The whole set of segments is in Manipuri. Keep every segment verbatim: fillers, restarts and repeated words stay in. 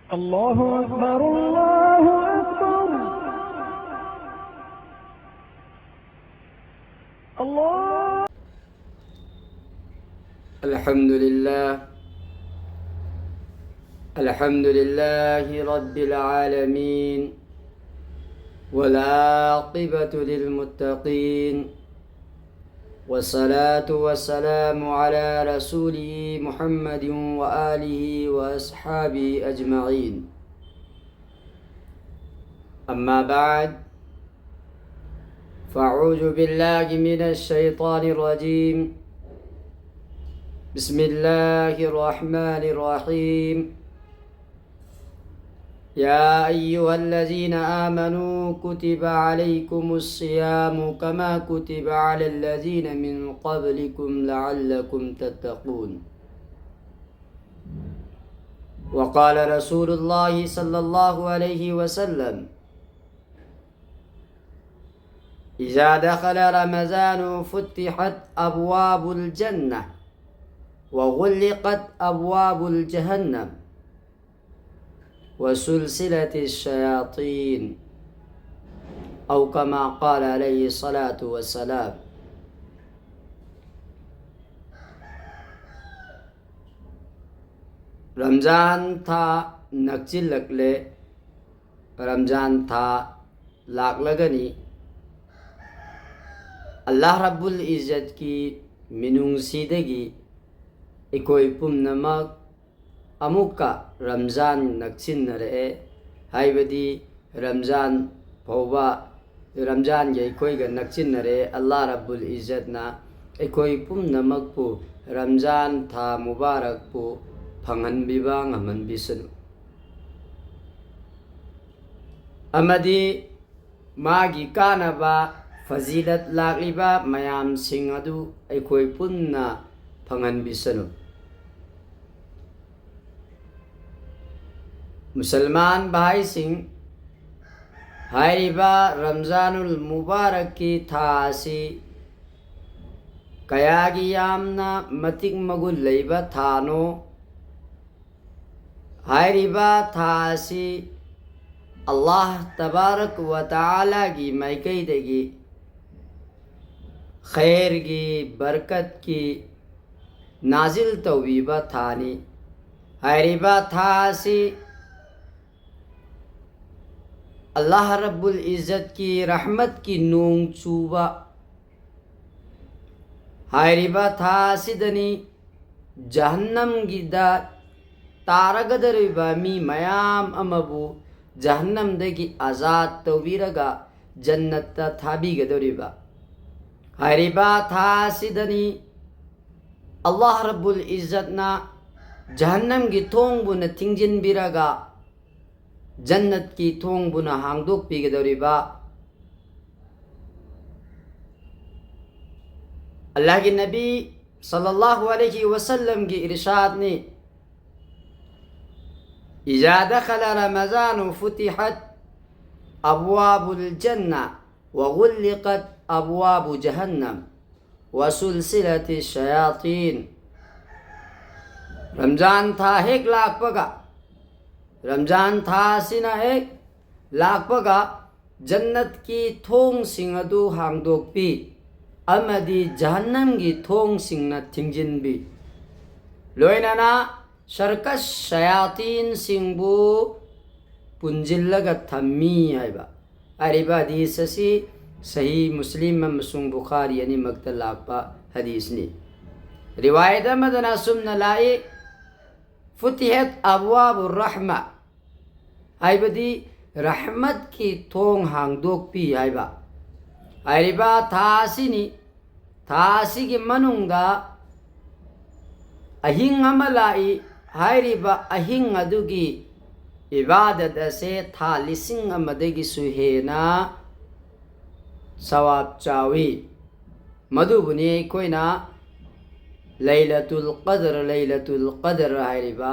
الله أكبر، الله أكبر. الله. الحمد لله. الحمد لله رب العالمين. والعاقبة للمتقين. والصلاة والسلام على رسوله محمد وآله وأصحابه أجمعين. أما بعد، فأعوذ بالله من الشيطان الرجيم. بسم الله الرحمن الرحيم. يا أيها الذين آمنوا كتب عليكم الصيام كما كتب على الذين من قبلكم لعلكم تتقون. وقال رسول الله صلى الله عليه وسلم: إذا دخل رمضان فتحت أبواب الجنة وغلقت أبواب الجهنم وسلسلة الشياطين، أو كما قال عليه الصلاة والسلام. ꯔꯝꯖꯥꯟ ꯊꯥ ꯅꯛꯁꯤꯜꯂꯛꯂꯦ꯫ ꯔꯝꯖꯥꯟ ꯊꯥ ꯂꯥꯛꯂꯒꯅꯤ꯫ ꯑꯜꯂꯥꯍ ꯔꯕꯨꯜ ꯏꯖꯠꯀꯤ ꯃꯤꯅꯨꯡꯁꯤꯗꯒꯤ ꯑꯩꯈꯣꯏ ꯄꯨꯝꯅꯃꯛ ꯑꯃꯨꯛꯀ ꯔꯝꯖꯥꯟ ꯅꯛꯁꯤꯟꯅꯔꯛꯑꯦ꯫ ꯍꯥꯏꯕꯗꯤ ꯔꯝꯖꯥꯟ ꯐꯥꯎꯕ, ꯔꯝꯖꯥꯟꯒꯤ ꯑꯩꯈꯣꯏꯒ ꯅꯛꯁꯤꯟꯅꯔꯦ꯫ ꯑꯜꯂꯥꯍ ꯔꯕꯨꯜ ꯏꯖꯠꯅ ꯑꯩꯈꯣꯏ ꯄꯨꯝꯅꯃꯛꯄꯨ ꯔꯝꯖꯥꯟ ꯊꯥ ꯃꯨꯕꯥꯔꯛꯄꯨ ꯐꯪꯍꯟꯕꯤꯕ ꯉꯝꯍꯟꯕꯤꯁꯅꯨ꯫ ꯑꯃꯗꯤ ꯃꯥꯒꯤ ꯀꯥꯟꯅꯕ ꯐꯖꯤꯂꯠ ꯂꯥꯛꯂꯤꯕ ꯃꯌꯥꯝꯁꯤꯡ ꯑꯗꯨ ꯑꯩꯈꯣꯏ ꯄꯨꯟꯅ ꯐꯪꯍꯟꯕꯤꯁꯅꯨ꯫ ꯃꯨꯁꯜꯃꯥꯟ ꯚꯥꯏꯁꯤꯡ, ꯍꯥꯏꯔꯤꯕ ꯔꯝꯖꯥꯅꯨꯜ ꯃꯨꯕꯥꯔꯛꯀꯤ ꯊꯥ ꯑꯁꯤ ꯀꯌꯥꯒꯤ ꯌꯥꯝꯅ ꯃꯇꯤꯛ ꯃꯒꯨꯟ ꯂꯩꯕ ꯊꯥꯅꯣ ꯍꯥꯏꯔꯤꯕ ꯊꯥ ꯑꯁꯤ ꯑꯜꯂꯥꯍ ꯇꯕꯥꯔꯛ ꯋ ꯇꯥꯂꯥꯒꯤ ꯃꯥꯏꯀꯩꯗꯒꯤ ꯈꯩꯔꯒꯤ, ꯕꯔꯀꯠꯀꯤ ꯅꯥꯖꯤꯜ ꯇꯧꯕꯤꯕ ꯊꯥꯅꯤ꯫ ꯍꯥꯏꯔꯤꯕ ꯊꯥ ꯑꯁꯤ ꯑꯜꯂꯥꯍ ꯔꯕꯨꯜ ꯏꯖꯠꯀꯤ ꯔꯍꯃꯠꯀꯤ ꯅꯣꯡ ꯆꯨꯕ ꯍꯥꯏꯔꯤꯕ ꯊꯥ ꯑꯁꯤꯗꯅꯤ꯫ ꯖꯍꯟꯅꯝꯒꯤꯗ ꯇꯥꯔꯒꯗꯧꯔꯤꯕ ꯃꯤ ꯃꯌꯥꯝ ꯑꯃꯕꯨ ꯖꯍꯟꯅꯝꯗꯒꯤ ꯑꯖꯥꯗ ꯇꯧꯕꯤꯔꯒ ꯖꯟꯅꯠꯇ ꯊꯥꯕꯤꯒꯗꯧꯔꯤꯕ ꯍꯥꯏꯔꯤꯕ ꯊꯥ ꯑꯁꯤꯗꯅꯤ꯫ ꯑꯜꯂꯥꯍ ꯔꯕꯨꯜ ꯏꯖꯠꯅ ꯖꯍꯟꯅꯝꯒꯤ ꯊꯣꯡꯕꯨꯅ ꯊꯤꯡꯖꯤꯟꯕꯤꯔꯒ ꯖꯟꯅꯠꯀꯤ ꯊꯣꯡꯕꯨꯅ ꯍꯥꯡꯗꯣꯛꯄꯤꯒꯗꯧꯔꯤꯕ꯫ ꯑꯜꯂꯥꯍꯒꯤ ꯅꯕꯤ ꯁꯜꯂꯜꯂꯥꯍꯨ ꯑꯂꯩꯍꯤ ꯋꯁꯜꯂꯝꯒꯤ ꯏꯔꯁꯥꯗꯅꯤ, "إذا دخل رمضان فتحت أبواب الجنة وغلقت أبواب جهنم وسلسلة الشياطين." ꯔꯝꯖꯥꯟ ꯊꯥ ꯍꯦꯛ ꯂꯥꯛꯄꯒ, ꯔꯝꯖꯥꯟ ꯊꯥ ꯑꯁꯤꯅ ꯍꯦꯛ ꯂꯥꯛꯄꯒ, ꯖꯟꯅꯠꯀꯤ ꯊꯣꯡꯁꯤꯡ ꯑꯗꯨ ꯍꯥꯡꯗꯣꯛꯄꯤ ꯑꯃꯗꯤ ꯖꯍꯟꯅꯝꯒꯤ ꯊꯣꯡꯁꯤꯡꯅ ꯊꯤꯡꯖꯤꯟꯕꯤ, ꯂꯣꯏꯅꯅ ꯁꯔꯀꯁ ꯁꯌꯥꯇꯤꯟꯁꯤꯡꯕꯨ ꯄꯨꯟꯁꯤꯜꯂꯒ ꯊꯝꯃꯤ ꯍꯥꯏꯕ꯫ ꯍꯥꯏꯔꯤꯕ ꯍꯗꯤꯁ ꯑꯁꯤ ꯁꯍꯤ ꯃꯨꯁꯂꯤꯝ ꯑꯃꯁꯨꯡ ꯕꯨꯈꯥꯔꯤ ꯑꯅꯤꯃꯛꯇ ꯂꯥꯛꯄ ꯍꯗꯤꯁꯅꯤ꯫ ꯔꯤꯋꯥꯌꯠ ꯑꯃꯗꯅ ꯑꯁꯨꯝꯅ ꯂꯥꯛꯏ, "ꯐꯨꯇꯤꯍꯠ ꯑꯕꯋꯥꯕꯨ ꯔꯍꯃ", ꯍꯥꯏꯕꯗꯤ ꯔꯍꯃꯠꯀꯤ ꯊꯣꯡ ꯍꯥꯡꯗꯣꯛꯄꯤ ꯍꯥꯏꯕ꯫ ꯍꯥꯏꯔꯤꯕ ꯊꯥ ꯑꯁꯤꯅꯤ꯫ ꯊꯥ ꯑꯁꯤꯒꯤ ꯃꯅꯨꯡꯗ ꯑꯍꯤꯡ ꯑꯃ ꯂꯥꯛꯏ꯫ ꯍꯥꯏꯔꯤꯕ ꯑꯍꯤꯡ ꯑꯗꯨꯒꯤ ꯏꯕꯥꯗꯠ ꯑꯁꯦ ꯊꯥ ꯂꯤꯁꯤꯡ ꯑꯃꯗꯒꯤꯁꯨ ꯍꯦꯟꯅ ꯁꯋꯥꯕ ꯆꯥꯎꯏ꯫ ꯃꯗꯨꯕꯨꯅꯤ ꯑꯩꯈꯣꯏꯅ ꯂꯩꯂꯇꯨꯜ ꯀꯗꯔ, ꯂꯩꯂꯇꯨꯜ ꯀꯗꯔ ꯍꯥꯏꯔꯤꯕ꯫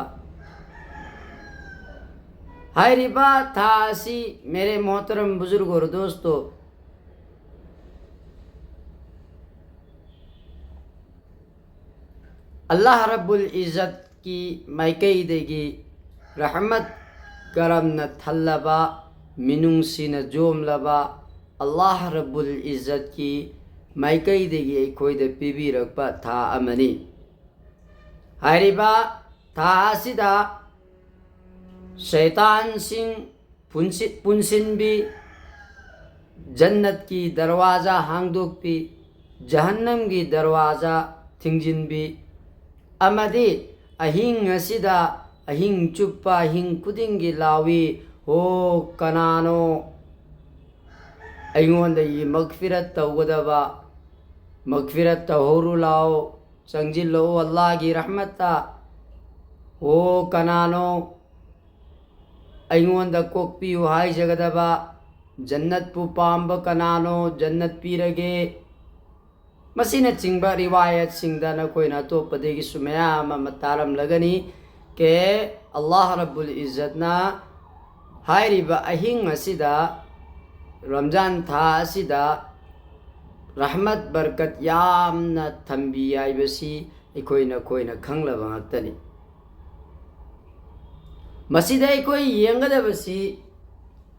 ꯍꯥꯏꯔꯤꯕ ꯊꯥ ꯑꯁꯤ, ꯃꯦꯔꯦ ꯃꯣꯍꯇꯔꯝ ꯕꯨꯖꯨꯔꯒ ꯑꯣꯔ ꯗꯣꯁꯇꯣ, ꯑꯜꯂꯥꯍ ꯔꯕꯨꯜ ꯏꯖꯠꯀꯤ ꯃꯥꯏꯀꯩꯗꯒꯤ ꯔꯍꯃꯠ ꯀꯔꯝꯅ ꯊꯜꯂꯕ, ꯃꯤꯅꯨꯡꯁꯤꯅ ꯖꯣꯝꯂꯕ ꯑꯜꯂꯥꯍ ꯔꯕꯨꯜ ꯏꯖꯠꯀꯤ ꯃꯥꯏꯀꯩꯗꯒꯤ ꯑꯩꯈꯣꯏꯗ ꯄꯤꯕꯤꯔꯛꯄ ꯊꯥ ꯑꯃꯅꯤ꯫ ꯍꯥꯏꯔꯤꯕ ꯊꯥ ꯑꯁꯤꯗ ꯁꯩꯇꯥꯟꯁꯤꯡ ꯄꯨꯟꯁꯤ-, ꯄꯨꯟꯁꯤꯟꯕꯤ, ꯖꯟꯅꯠꯀꯤ ꯗꯔꯋꯥꯖꯥ ꯍꯥꯡꯗꯣꯛꯄꯤ, ꯖꯍꯟꯅꯝꯒꯤ ꯗꯔꯋꯥꯖꯥ ꯊꯤꯡꯖꯤꯟꯕꯤ, ꯑꯃꯗꯤ ꯑꯍꯤꯡ ꯑꯁꯤꯗ, ꯑꯍꯤꯡ ꯆꯨꯞꯄ, ꯑꯍꯤꯡ ꯈꯨꯗꯤꯡꯒꯤ ꯂꯥꯎꯏ, "ꯍꯣ, ꯀꯅꯥꯅꯣ ꯑꯩꯉꯣꯟꯗꯒꯤ ꯃꯒꯐꯤꯔꯠ ꯇꯧꯒꯗꯕ? ꯃꯒꯐꯤꯔꯠ ꯇꯧꯍꯧꯔꯨ ꯂꯥꯎ, ꯆꯪꯁꯤꯜꯂꯛꯎ ꯑꯜꯂꯥꯍꯒꯤ ꯔꯍꯃꯠꯇ꯫ ꯍꯣ, ꯀꯅꯥꯅꯣ ꯑꯩꯉꯣꯟꯗ ꯀꯣꯛꯄꯤꯌꯨ ꯍꯥꯏꯖꯒꯗꯕ? ꯖꯟꯅꯠꯄꯨ ꯄꯥꯝꯕ ꯀꯅꯥꯅꯣ? ꯖꯟꯅꯠ ꯄꯤꯔꯒꯦ"꯫ ꯃꯁꯤꯅꯆꯤꯡꯕ ꯔꯤꯋꯥꯌꯠꯁꯤꯡꯗ ꯅꯈꯣꯏꯅ ꯑꯇꯣꯞꯄꯗꯒꯤꯁꯨ ꯃꯌꯥꯝ ꯑꯃ ꯇꯥꯔꯝꯂꯒꯅꯤ꯫ ꯀꯦ ꯑꯜꯂꯥꯍ ꯔꯕꯨꯜ ꯏꯖꯠꯅ ꯍꯥꯏꯔꯤꯕ ꯑꯍꯤꯡ ꯑꯁꯤꯗ, ꯔꯝꯖꯥꯟ ꯊꯥ ꯑꯁꯤꯗ ꯔꯍꯃꯠ ꯕꯔꯀꯠ ꯌꯥꯝꯅ ꯊꯝꯕꯤ ꯍꯥꯏꯕꯁꯤ ꯑꯩꯈꯣꯏ ꯅꯈꯣꯏꯅ ꯈꯪꯂꯕ ꯉꯥꯛꯇꯅꯤ꯫ ꯃꯁꯤꯗ ꯑꯩꯈꯣꯏ ꯌꯦꯡꯒꯗꯕꯁꯤ,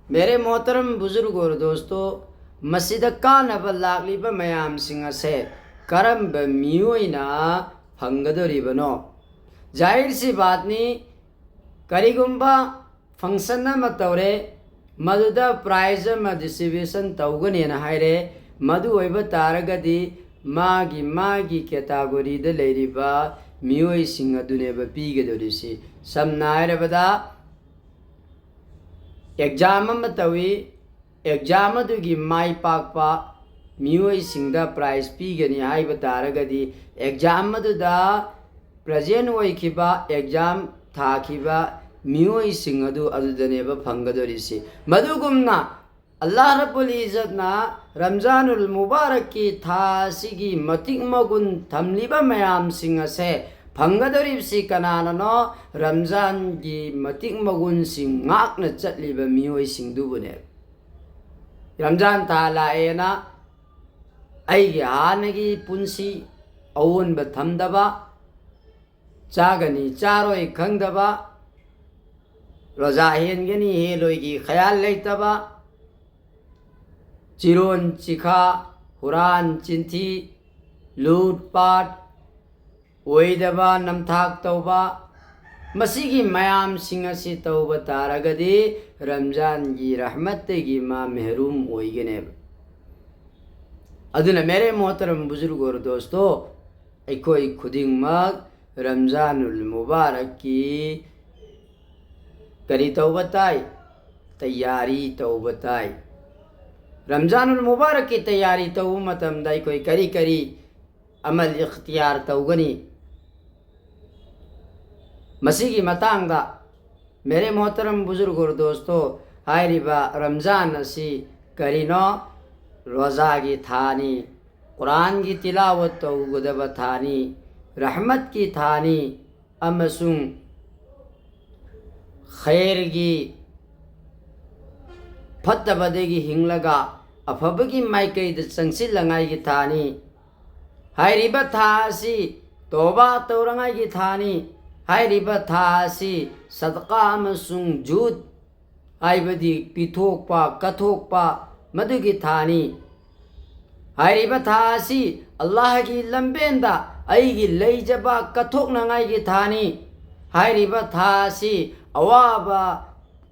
ꯃꯦꯔꯦ ꯃꯣꯍꯇꯔꯝ ꯕꯨꯖꯨꯔꯒ ꯑꯣꯔ ꯗꯣꯁꯇꯣ, ꯃꯁꯤꯗ ꯀꯥꯟꯅꯕ ꯂꯥꯛꯂꯤꯕ ꯃꯌꯥꯝꯁꯤꯡ ꯑꯁꯦ ꯀꯔꯝꯕ ꯃꯤꯑꯣꯏꯅ ꯐꯪꯒꯗꯧꯔꯤꯕꯅꯣ? ꯖꯥꯍꯤꯔ ꯁꯤ ꯕꯥꯠꯅꯤ, ꯀꯔꯤꯒꯨꯝꯕ ꯐꯪꯁꯟ ꯑꯃ ꯇꯧꯔꯦ, ꯃꯗꯨꯗ ꯄ꯭ꯔꯥꯏꯖ ꯑꯃ ꯗꯤꯁꯇ꯭ꯔꯤꯕ꯭ꯌꯨꯁꯟ ꯇꯧꯒꯅꯦꯅ ꯍꯥꯏꯔꯦ꯫ ꯃꯗꯨ ꯑꯣꯏꯕ ꯇꯥꯔꯒꯗꯤ ꯃꯥꯒꯤ, ꯃꯥꯒꯤ ꯀꯦꯇꯥꯒꯣꯔꯤꯗ ꯂꯩꯔꯤꯕ ꯃꯤꯑꯣꯏꯁꯤꯡ ꯑꯗꯨꯅꯦꯕ ꯄꯤꯒꯗꯧꯔꯤꯁꯤ꯫ ꯁꯝꯅ ꯍꯥꯏꯔꯕꯗ, ꯑꯦꯛꯖꯥꯝ ꯑꯃ ꯇꯧꯏ, ꯑꯦꯛꯖꯥꯝ ꯑꯗꯨꯒꯤ ꯃꯥꯏ ꯄꯥꯛꯄ ꯃꯤꯑꯣꯏꯁꯤꯡꯗ ꯄ꯭ꯔꯥꯏꯖ ꯄꯤꯒꯅꯤ ꯍꯥꯏꯕ ꯇꯥꯔꯒꯗꯤ, ꯑꯦꯛꯖꯥꯝ ꯑꯗꯨꯗ ꯄ꯭ꯔꯖꯦꯟ ꯑꯣꯏꯈꯤꯕ, ꯑꯦꯛꯖꯥꯝ ꯊꯥꯈꯤꯕ ꯃꯤꯑꯣꯏꯁꯤꯡ ꯑꯗꯨ ꯑꯗꯨꯗꯅꯦꯕ ꯐꯪꯒꯗꯧꯔꯤꯁꯤ꯫ ꯃꯗꯨꯒꯨꯝꯅ ꯑꯜꯂꯥꯍ ꯔꯕꯨꯜ ꯏꯖꯠꯅ ꯔꯝꯖꯥꯅꯨꯜ ꯃꯨꯕꯥꯔꯛꯀꯤ ꯊꯥ ꯑꯁꯤꯒꯤ ꯃꯇꯤꯛ ꯃꯒꯨꯟ ꯊꯝꯂꯤꯕ ꯃꯌꯥꯝꯁꯤꯡ ꯑꯁꯦ ꯐꯪꯒꯗꯧꯔꯤꯕꯁꯤ ꯀꯅꯥꯅꯅꯣ? ꯔꯝꯖꯥꯟꯒꯤ ꯃꯇꯤꯛ ꯃꯒꯨꯟꯁꯤꯡ ꯉꯥꯛꯅ ꯆꯠꯂꯤꯕ ꯃꯤꯑꯣꯏꯁꯤꯡꯗꯨꯕꯨꯅꯦ꯫ ꯔꯝꯖꯥꯟ ꯊꯥ ꯂꯥꯛꯑꯦꯅ ꯑꯩꯒꯤ ꯍꯥꯟꯅꯒꯤ ꯄꯨꯟꯁꯤ ꯑꯑꯣꯟꯕ ꯊꯝꯗꯕ, ꯆꯥꯒꯅꯤ ꯆꯥꯔꯣꯏ ꯈꯪꯗꯕ, ꯔꯣꯖꯥ ꯍꯦꯟꯒꯅꯤ ꯍꯦꯜꯂꯣꯏꯒꯤ ꯈꯌꯥꯜ ꯂꯩꯇꯕ, ꯆꯤꯔꯣꯟ ꯆꯤꯈꯥ, ꯍꯨꯔꯥꯟ ꯆꯤꯟꯊꯤ, ꯂꯨꯠ ꯄꯥꯠ, ꯑꯣꯏꯗꯕ ꯅꯝꯊꯥꯛ ꯇꯧꯕ, ꯃꯁꯤꯒꯤ ꯃꯌꯥꯝꯁꯤꯡ ꯑꯁꯤ ꯇꯧꯕ ꯇꯥꯔꯒꯗꯤ ꯔꯝꯖꯥꯟꯒꯤ ꯔꯍꯃꯠꯇꯒꯤ ꯃꯥ ꯃꯦꯍꯔꯨꯝ ꯑꯣꯏꯒꯅꯦꯕ꯫ ꯑꯗꯨꯅ ꯃꯦꯔꯦ ꯃꯣꯍꯇꯔꯝ ꯕꯨꯖꯨꯔꯒ ꯑꯣꯔ ꯗꯣꯁꯇꯣ, ꯑꯩꯈꯣꯏ ꯈꯨꯗꯤꯡꯃꯛ ꯔꯝꯖꯥꯅꯨꯜ ꯃꯨꯕꯥꯔꯛꯀꯤ ꯀꯔꯤ ꯇꯧꯕ ꯇꯥꯏ? ꯇꯌꯥꯔꯤ ꯇꯧꯕ ꯇꯥꯏ꯫ ꯔꯝꯖꯥꯅꯨꯜ ꯃꯨꯕꯥꯔꯛꯀꯤ ꯇꯌꯥꯔꯤ ꯇꯧꯕ ꯃꯇꯝꯗ ꯑꯩꯈꯣꯏ ꯀꯔꯤ ꯀꯔꯤ ꯑꯃꯜ ꯏꯈꯇꯤꯌꯥꯔ ꯇꯧꯒꯅꯤ? ꯃꯁꯤꯒꯤ ꯃꯇꯥꯡꯗ ꯃꯦꯔꯦ ꯃꯣꯍꯇꯔꯝ ꯕꯨꯖꯨꯔꯒ ꯑꯣꯔ ꯗꯣꯁꯇꯣ, ꯍꯥꯏꯔꯤꯕ ꯔꯝꯖꯥꯟ ꯑꯁꯤ ꯀꯔꯤꯅꯣ? ꯔꯣꯖꯥꯒꯤ ꯊꯥꯅꯤ, ꯀꯨꯔꯥꯟꯒꯤ ꯇꯤꯂꯥꯋꯠ ꯇꯧꯒꯗꯕ ꯊꯥꯅꯤ, ꯔꯍꯃꯠꯀꯤ ꯊꯥꯅꯤ, ꯑꯃꯁꯨꯡ ꯈꯩꯔꯒꯤ, ꯐꯠꯇꯕꯗꯒꯤ ꯍꯤꯡꯂꯒ ꯑꯐꯕꯒꯤ ꯃꯥꯏꯀꯩꯗ ꯆꯪꯁꯤꯜꯂꯉꯥꯏꯒꯤ ꯊꯥꯅꯤ꯫ ꯍꯥꯏꯔꯤꯕ ꯊꯥ ꯑꯁꯤ ꯇꯣꯕꯥ ꯇꯧꯔꯉꯥꯏꯒꯤ ꯊꯥꯅꯤ꯫ ꯍꯥꯏꯔꯤꯕ ꯊꯥ ꯑꯁꯤ ꯁꯗꯀꯥ ꯑꯃꯁꯨꯡ ꯖꯨꯠ, ꯍꯥꯏꯕꯗꯤ ꯄꯤꯊꯣꯛꯄ, ꯀꯠꯊꯣꯛꯄ, ꯃꯗꯨꯒꯤ ꯊꯥꯅꯤ꯫ ꯍꯥꯏꯔꯤꯕ ꯊꯥ ꯑꯁꯤ ꯑꯜꯂꯥꯍꯒꯤ ꯂꯝꯕꯦꯟꯗ ꯑꯩꯒꯤ ꯂꯩꯖꯕ ꯀꯠꯊꯣꯛꯅꯉꯥꯏꯒꯤ ꯊꯥꯅꯤ꯫ ꯍꯥꯏꯔꯤꯕ ꯊꯥ ꯑꯁꯤ ꯑꯋꯥꯕ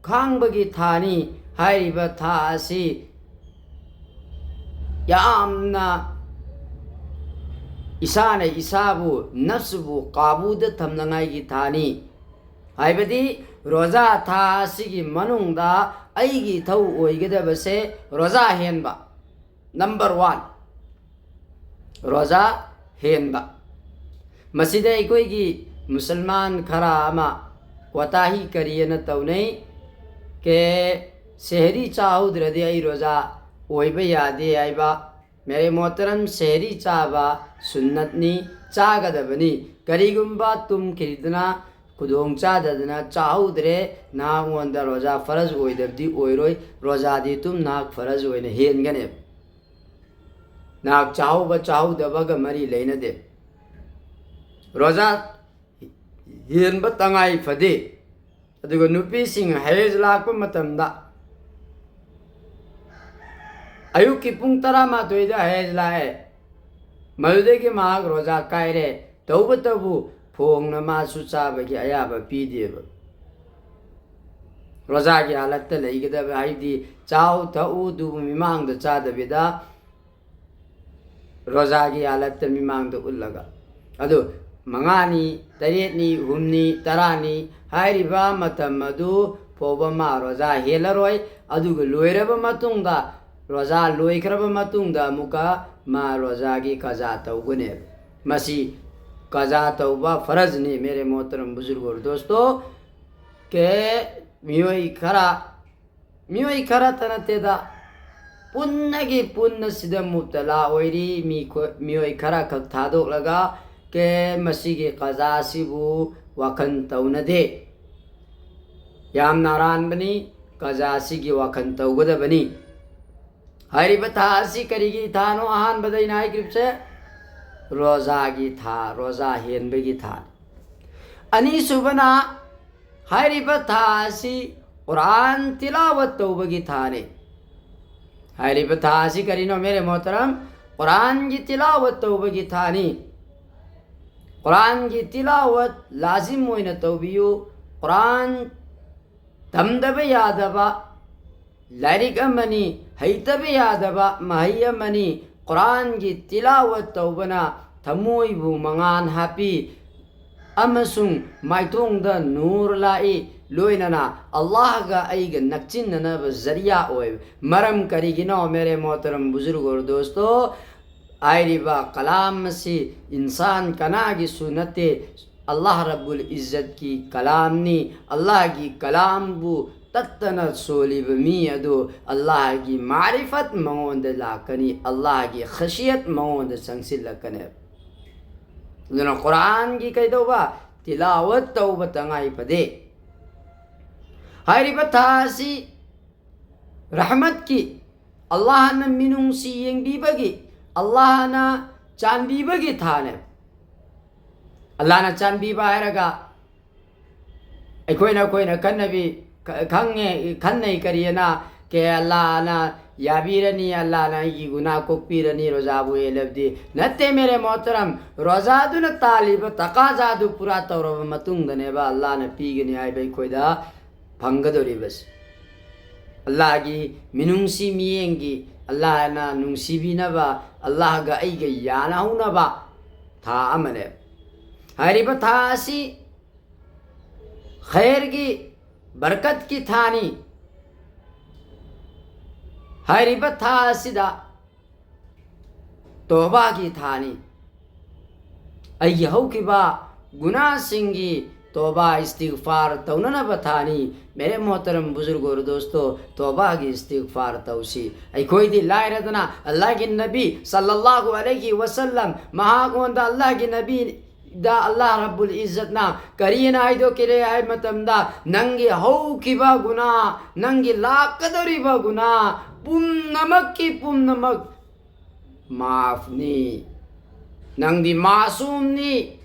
ꯈꯥꯡꯕꯒꯤ ꯊꯥꯅꯤ꯫ ꯍꯥꯏꯔꯤꯕ ꯊꯥ ꯑꯁꯤ ꯌꯥꯝꯅ ꯏꯁꯥꯅ ꯏꯁꯥꯕꯨ, ꯅꯐꯁꯕꯨ ꯀꯥꯕꯨꯗ ꯊꯝꯅꯉꯥꯏꯒꯤ ꯊꯥꯅꯤ꯫ ꯍꯥꯏꯕꯗꯤ ꯔꯣꯖꯥ ꯊꯥ ꯑꯁꯤꯒꯤ ꯃꯅꯨꯡꯗ ꯑꯩꯒꯤ ꯏꯊꯧ ꯑꯣꯏꯒꯗꯕꯁꯦ ꯔꯣꯖꯥ ꯍꯦꯟꯕ꯫ ꯅꯝꯕꯔ ꯋꯥꯟ, ꯔꯣꯖꯥ ꯍꯦꯟꯕ꯫ ꯃꯁꯤꯗ ꯑꯩꯈꯣꯏꯒꯤ ꯃꯨꯁꯜꯃꯥꯟ ꯈꯔ ꯑꯃ ꯋꯥꯇꯥꯍꯤ ꯀꯔꯤ ꯑꯅ ꯇꯧꯅꯩ, ꯀꯦ ꯁꯦꯍꯔꯤ ꯆꯥꯍꯧꯗ꯭ꯔꯗꯤ ꯑꯩ ꯔꯣꯖꯥ ꯑꯣꯏꯕ ꯌꯥꯗꯦ ꯍꯥꯏꯕ꯫ ꯃꯦꯔꯦ ꯃꯣꯍꯇꯔꯝ, ꯁꯦꯍꯔꯤ ꯆꯥꯕ ꯁꯨꯟꯅꯠꯅꯤ, ꯆꯥꯒꯗꯕꯅꯤ꯫ ꯀꯔꯤꯒꯨꯝꯕ ꯇꯨꯝꯈꯤꯗꯅ ꯈꯨꯗꯣꯡ ꯆꯥꯗꯗꯅ ꯆꯥꯍꯧꯗ꯭ꯔꯦ, ꯅꯍꯥꯛꯉꯣꯟꯗ ꯔꯣꯖꯥ ꯐꯔꯖ ꯑꯣꯏꯗꯕꯗꯤ ꯑꯣꯏꯔꯣꯏ, ꯔꯣꯖꯥꯗꯤ ꯑꯗꯨꯝ ꯅꯍꯥꯛ ꯐꯔꯖ ꯑꯣꯏꯅ ꯍꯦꯟꯒꯅꯦꯕ꯫ ꯅꯍꯥꯛ ꯆꯥꯍꯧꯕ ꯆꯥꯍꯧꯗꯕꯒ ꯃꯔꯤ ꯂꯩꯅꯗꯦ꯫ ꯔꯣꯖꯥ ꯍꯦꯟꯕ ꯇꯉꯥꯏ ꯐꯗꯦ꯫ ꯑꯗꯨꯒ ꯅꯨꯄꯤꯁꯤꯡ ꯍꯩꯖ ꯂꯥꯛꯄ ꯃꯇꯝꯗ, ꯑꯌꯨꯛꯀꯤ ꯄꯨꯡ ꯇꯔꯥꯃꯥꯊꯣꯏꯗ ꯍꯩꯖ ꯂꯥꯛꯑꯦ, ꯃꯗꯨꯗꯒꯤ ꯃꯍꯥꯛ ꯔꯣꯖꯥ ꯀꯥꯏꯔꯦ꯫ ꯇꯧꯕꯇꯕꯨ ꯐꯣꯡꯅ ꯃꯥꯁꯨ ꯆꯥꯕꯒꯤ ꯑꯌꯥꯕ ꯄꯤꯗꯦꯕ꯫ ꯔꯣꯖꯥꯒꯤ ꯍꯥꯂꯠꯇ ꯂꯩꯒꯗꯕ, ꯍꯥꯏꯗꯤ ꯆꯥꯎ ꯊꯛꯎ ꯑꯗꯨꯕꯨ ꯃꯤꯃꯥꯡꯗ ꯆꯥꯗꯕꯤꯗ, ꯔꯣꯖꯥꯒꯤ ꯍꯥꯂꯠꯇ ꯃꯤꯃꯥꯡꯗ ꯎꯠꯂꯒ, ꯑꯗꯨ ꯃꯉꯥꯅꯤ, ꯇꯔꯦꯠꯅꯤ, ꯍꯨꯝꯅꯤ, ꯇꯔꯥꯅꯤ ꯍꯥꯏꯔꯤꯕ ꯃꯇꯝ ꯑꯗꯨ ꯐꯥꯎꯕ ꯃꯥ ꯔꯣꯖꯥ ꯍꯦꯜꯂꯔꯣꯏ꯫ ꯑꯗꯨꯒ ꯂꯣꯏꯔꯕ ꯃꯇꯨꯡꯗ, ꯔꯣꯖꯥ ꯂꯣꯏꯈ꯭ꯔꯕ ꯃꯇꯨꯡꯗ ꯑꯃꯨꯛꯀ ꯃꯥ ꯔꯣꯖꯥꯒꯤ ꯀꯖꯥ ꯇꯧꯒꯅꯦꯕ꯫ ꯃꯁꯤ ꯀꯖꯥ ꯇꯧꯕ ꯐꯔꯖꯅꯤ꯫ ꯃꯦꯔꯦ ꯃꯣꯍꯇꯔꯝ ꯕꯨꯖꯨꯔꯒ ꯑꯣꯔ ꯗꯣꯁꯇꯣ, ꯀꯦ ꯃꯤꯑꯣꯏ ꯈꯔ, ꯃꯤꯑꯣꯏ ꯈꯔꯇ ꯅꯠꯇꯦꯗ, ꯄꯨꯟꯅꯒꯤ ꯄꯨꯟꯅ ꯁꯤꯗ ꯃꯨꯕꯇꯂꯥ ꯑꯣꯏꯔꯤ꯫ ꯃꯤ ꯈꯣ-, ꯃꯤꯑꯣꯏ ꯈꯔꯈꯛ ꯊꯥꯗꯣꯛꯂꯒ ꯀꯦ ꯃꯁꯤꯒꯤ ꯀꯖꯥ ꯑꯁꯤꯕꯨ ꯋꯥꯈꯜ ꯇꯧꯅꯗꯦ꯫ ꯌꯥꯝꯅ ꯑꯔꯥꯟꯕꯅꯤ꯫ ꯀꯖꯥ ꯑꯁꯤꯒꯤ ꯋꯥꯈꯜ ꯇꯧꯒꯗꯕꯅꯤ꯫ ꯍꯥꯏꯔꯤꯕ ꯊꯥ ꯑꯁꯤ ꯀꯔꯤꯒꯤ ꯊꯥꯅꯣ? ꯑꯍꯥꯟꯕꯗ ꯑꯩꯅ ꯍꯥꯏꯈ꯭ꯔꯤꯕꯁꯦ ꯔꯣꯖꯥꯒꯤ ꯊꯥ, ꯔꯣꯖꯥ ꯍꯦꯟꯕꯒꯤ ꯊꯥꯅꯤ꯫ ꯑꯅꯤꯁꯨꯕꯅ, ꯍꯥꯏꯔꯤꯕ ꯊꯥ ꯑꯁꯤ ꯀꯨꯔꯥꯟ ꯇꯤꯂꯥꯋꯠ ꯇꯧꯕꯒꯤ ꯊꯥꯅꯤ꯫ ꯍꯥꯏꯔꯤꯕ ꯊꯥ ꯑꯁꯤ ꯀꯔꯤꯅꯣ, ꯃꯦꯔꯦ ꯃꯣꯍꯇꯔꯝ? ꯀꯨꯔꯥꯟꯒꯤ ꯇꯤꯂꯥꯋꯠ ꯇꯧꯕꯒꯤ ꯊꯥꯅꯤ꯫ ꯀꯨꯔꯥꯟꯒꯤ ꯇꯤꯂꯥꯋꯠ ꯂꯥꯖꯤꯝ ꯑꯣꯏꯅ ꯇꯧꯕꯤꯌꯨ꯫ ꯀꯨꯔꯥꯟ ꯇꯝꯗꯕ ꯌꯥꯗꯕ ꯂꯥꯏꯔꯤꯛ ꯑꯃꯅꯤ, ꯍꯩꯇꯕ ꯌꯥꯗꯕ ꯃꯍꯩ ꯑꯃꯅꯤ꯫ ꯀꯨꯔꯥꯟꯒꯤ ꯇꯤꯂꯥꯋꯠ ꯇꯧꯕꯅ ꯊꯃꯣꯏꯕꯨ ꯃꯉꯥꯜ ꯍꯥꯞꯄꯤ ꯑꯃꯁꯨꯡ ꯃꯥꯏꯊꯣꯡꯗ ꯅꯨꯔ ꯂꯥꯛꯏ, ꯂꯣꯏꯅꯅ ꯑꯜꯂꯥꯍꯒ ꯑꯩꯒ ꯅꯛꯁꯤꯟꯅꯅꯕ ꯖꯔꯤꯌꯥ ꯑꯣꯏ꯫ ꯃꯔꯝ ꯀꯔꯤꯒꯤꯅꯣ, ꯃꯦꯔꯦ ꯃꯣꯍꯇꯔꯝ ꯕꯨꯖꯨꯔꯒ ꯑꯣꯔ ꯗꯣꯁꯇꯣ? ꯍꯥꯏꯔꯤꯕ ꯀꯂꯥꯝ ꯑꯁꯤ ꯏꯟꯁꯥꯟ ꯀꯅꯥꯒꯤꯁꯨ ꯅꯠꯇꯦ, ꯑꯜꯂꯥꯍ ꯔꯕꯨꯜ ꯏꯖꯠꯀꯤ ꯀꯂꯥꯝꯅꯤ꯫ ꯑꯜꯂꯥꯍꯒꯤ ꯀꯂꯥꯝꯕꯨ ꯇꯠꯇꯅ ꯁꯣꯜꯂꯤꯕ ꯃꯤ ꯑꯗꯨ ꯑꯜꯂꯥꯍꯒꯤ ꯃꯥꯔꯤꯐꯠ ꯃꯉꯣꯟꯗ ꯂꯥꯛꯀꯅꯤ, ꯑꯜꯂꯥꯍꯒꯤ ꯈꯁꯤꯌꯠ ꯃꯉꯣꯟꯗ ꯆꯪꯁꯤꯜꯂꯛꯀꯅꯤ꯫ ꯑꯗꯨꯅ ꯀꯨꯔꯥꯟꯒꯤ ꯀꯩꯗꯧꯕ? ꯇꯤꯂꯥꯋꯠ ꯇꯧꯕ ꯇꯉꯥꯏ ꯐꯗꯦ꯫ ꯍꯥꯏꯔꯤꯕ ꯊꯥ ꯑꯁꯤ ꯔꯍꯃꯠꯀꯤ, ꯑꯜꯂꯥꯍꯅ ꯃꯤꯅꯨꯡꯁꯤ ꯌꯦꯡꯕꯤꯕꯒꯤ, ꯑꯜꯂꯥꯍꯅ ꯆꯥꯟꯕꯤꯕꯒꯤ ꯊꯥꯅꯦ꯫ ꯑꯜꯂꯥꯍꯅ ꯆꯥꯟꯕꯤꯕ ꯍꯥꯏꯔꯒ ꯑꯩꯈꯣꯏꯅ ꯑꯩꯈꯣꯏꯅ ꯈꯟꯅꯕꯤ ꯈ- ꯈꯪꯉꯦ ꯈꯟꯅꯩ ꯀꯔꯤꯑꯅ ꯀꯦ ꯑꯜꯂꯥꯅ ꯌꯥꯕꯤꯔꯅꯤ, ꯑꯜꯂꯥꯅ ꯑꯩꯒꯤ ꯒꯨꯅꯥ ꯀꯣꯛꯄꯤꯔꯅꯤ ꯔꯣꯖꯥꯕꯨ ꯍꯦꯜꯂꯕꯗꯤ꯫ ꯅꯠꯇꯦ ꯃꯦꯔꯦ ꯃꯣꯍꯇꯔꯝ, ꯔꯣꯖꯥꯗꯨꯅ ꯇꯥꯜꯂꯤꯕ ꯇꯀꯥꯖꯥꯗꯨ ꯄꯨꯔꯥ ꯇꯧꯔꯕ ꯃꯇꯨꯡꯗꯅꯦꯕ ꯑꯜꯂꯥꯅ ꯄꯤꯒꯅꯤ ꯍꯥꯏꯕ ꯑꯩꯈꯣꯏꯗ ꯐꯪꯒꯗꯧꯔꯤꯕꯁꯦ꯫ ꯑꯜꯂꯥꯒꯤ ꯃꯤꯅꯨꯡꯁꯤ ꯃꯤꯠꯌꯦꯡꯒꯤ, ꯑꯜꯂꯥꯅ ꯅꯨꯡꯁꯤꯕꯤꯅꯕ, ꯑꯜꯂꯥꯒ ꯑꯩꯒ ꯌꯥꯅꯍꯧꯅꯕ ꯊꯥ ꯑꯃꯅꯦ꯫ ꯍꯥꯏꯔꯤꯕ ꯊꯥ ꯑꯁꯤ ꯈꯩꯔꯒꯤ, ꯕꯔꯀꯠꯀꯤ ꯊꯥꯅꯤ꯫ ꯍꯥꯏꯔꯤꯕ ꯊꯥ ꯑꯁꯤꯗ ꯇꯣꯕꯥꯒꯤ ꯊꯥꯅꯤ꯫ ꯑꯩꯒꯤ ꯍꯧꯈꯤꯕ ꯒꯨꯅꯥꯁꯤꯡꯒꯤ ꯇꯣꯕꯥ ꯏꯁꯇꯤꯒꯐꯥꯔ ꯇꯧꯅꯅꯕ ꯊꯥꯅꯤ꯫ ꯃꯦꯔꯦ ꯃꯣꯍꯇꯔꯝ ꯕꯨꯖꯨꯔꯒ ꯑꯣꯔ ꯗꯣꯁꯇꯣ, ꯇꯣꯕꯥꯒꯤ ꯏꯁꯇꯤꯒꯐꯥꯔ ꯇꯧꯁꯤ꯫ ꯑꯩꯈꯣꯏꯗꯤ ꯂꯥꯏꯔꯗꯅ ꯑꯜꯂꯥꯍꯒꯤ ꯅꯕꯤ ꯁꯜꯂꯜꯂꯥꯍꯨ ꯑꯂꯩꯍꯤ ꯋꯁꯜꯂꯝ, ꯃꯍꯥꯛꯉꯣꯟꯗ ꯑꯜꯂꯥꯍꯒꯤ ꯅꯕꯤꯗ ꯑꯜꯂꯥꯍ ꯔꯕꯨꯜ ꯏꯖꯠꯅ ꯀꯔꯤꯅ ꯍꯥꯏꯗꯣꯛꯈꯤꯔꯦ ꯍꯥꯏꯕ ꯃꯇꯝꯗ, ꯅꯪꯒꯤ ꯍꯧꯈꯤꯕ ꯒꯨꯅꯥ, ꯅꯪꯒꯤ ꯂꯥꯛꯀꯗꯧꯔꯤꯕ ꯒꯨꯅꯥ ꯄꯨꯝꯅꯃꯛꯀꯤ ꯄꯨꯝꯅꯃꯛ ꯃꯥꯐꯅꯤ꯫ ꯅꯪꯗꯤ ꯃꯥꯁꯨꯝꯅꯤ꯫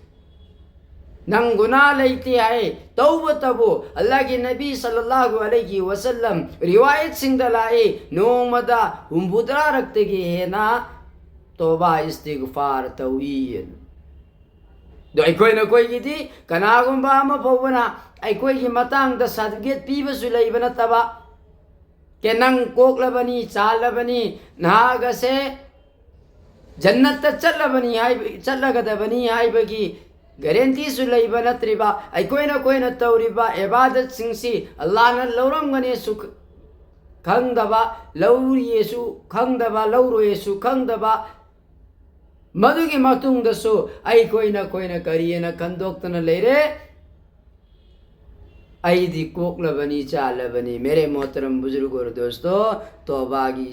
ꯅꯪ ꯒꯨꯅꯥ ꯂꯩꯇꯦ ꯍꯥꯏ꯫ ꯇꯧꯕꯇꯕꯨ ꯑꯜꯂꯥꯍꯒꯤ ꯅꯕꯤ ꯁꯜꯂꯜꯂꯥꯍꯨ ꯑꯂꯩꯍꯤ ꯋꯁꯜꯂꯝ ꯔꯤꯋꯥꯌꯠꯁꯤꯡꯗ ꯂꯥꯛꯏ, ꯅꯣꯡꯃꯗ ꯍꯨꯝꯐꯨꯇꯔꯥꯔꯛꯇꯒꯤ ꯍꯦꯟꯅ ꯇꯣꯕꯥ ꯏꯁꯇꯤꯒꯐꯥꯔ ꯇꯧꯏ꯫ ꯑꯗꯣ ꯑꯩꯈꯣꯏꯅ ꯑꯩꯈꯣꯏꯒꯤꯗꯤ ꯀꯅꯥꯒꯨꯝꯕ ꯑꯃ ꯐꯥꯎꯕꯅ ꯑꯩꯈꯣꯏꯒꯤ ꯃꯇꯥꯡꯗ ꯁꯥꯔꯇꯤꯐꯤꯀꯦꯠ ꯄꯤꯕꯁꯨ ꯂꯩꯕ ꯅꯠꯇꯕ, ꯀꯦ ꯅꯪ ꯀꯣꯛꯂꯕꯅꯤ, ꯆꯥꯜꯂꯕꯅꯤ, ꯅꯍꯥꯛ ꯑꯁꯦ ꯖꯟꯅꯠꯇ ꯆꯠꯂꯕꯅꯤ ꯍꯥꯏꯕ, ꯆꯠꯂꯒꯗꯕꯅꯤ ꯍꯥꯏꯕꯒꯤ ꯒꯦꯔꯦꯟꯇꯤꯁꯨ ꯂꯩꯕ ꯅꯠꯇ꯭ꯔꯤꯕ꯫ ꯑꯩꯈꯣꯏꯅ ꯑꯩꯈꯣꯏꯅ ꯇꯧꯔꯤꯕ ꯏꯕꯥꯗꯠꯁꯤꯡꯁꯤ ꯑꯜꯂꯥꯍꯅ ꯂꯧꯔꯝꯒꯅꯤꯁꯨ ꯈ-, ꯈꯪꯗꯕ, ꯂꯧꯔꯤꯌꯦꯁꯨ ꯈꯪꯗꯕ, ꯂꯧꯔꯣꯏꯌꯦꯁꯨ ꯈꯪꯗꯕ, ꯃꯗꯨꯒꯤ ꯃꯇꯨꯡꯗꯁꯨ ꯑꯩꯈꯣꯏꯅ ꯑꯩꯈꯣꯏꯅ ꯀꯔꯤꯑꯅ ꯈꯟꯗꯣꯛꯇꯅ ꯂꯩꯔꯦ? ꯑꯩꯗꯤ ꯀꯣꯛꯂꯕꯅꯤ, ꯆꯥꯜꯂꯕꯅꯤ꯫ ꯃꯦꯔꯦ ꯃꯣꯍꯇꯔꯝ ꯕꯨꯖꯨꯔꯒ ꯑꯣꯔ ꯗꯣꯁꯇꯣ, ꯇꯣꯕꯥꯒꯤ